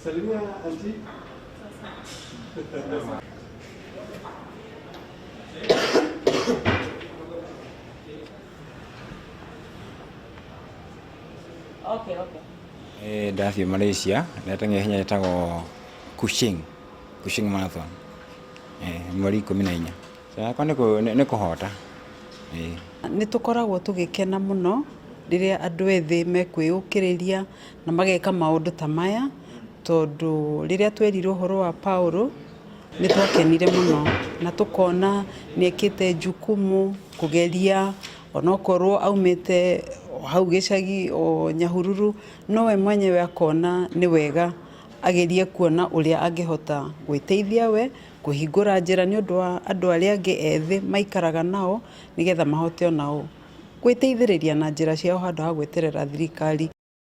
Salimia auntie. Okay. Eh, ndathiĩ Malaysia ndateng'era ihenya rĩtagwo Kuching, Kuching Marathon, eh, mweri 14. Yakwa nĩ kũhota, ĩĩ. Nĩ tũkoragwo tũgĩkena mũno rĩrĩa andũ ethĩ mekwĩyũkĩrĩria na mageka maũndũ ta maya, tondũ rĩrĩa twerirwo ũhoro wa Paulo nĩ twakenire mũno na tũkona nĩ ekĩte jukumu kũgeria onokorwo aumĩte hau gĩcagi o Nyahururu, no we mwenyewe akona nĩ wega agerie kuona ũrĩa angĩhota gwĩteithia we, kũhingũra njĩra nĩ ũndũ wa andũ arĩa angĩ ethĩ maikaraga nao, nĩgetha mahote onao gwĩteithĩrĩria na njĩra ciao handũ ha gweterera thirikari.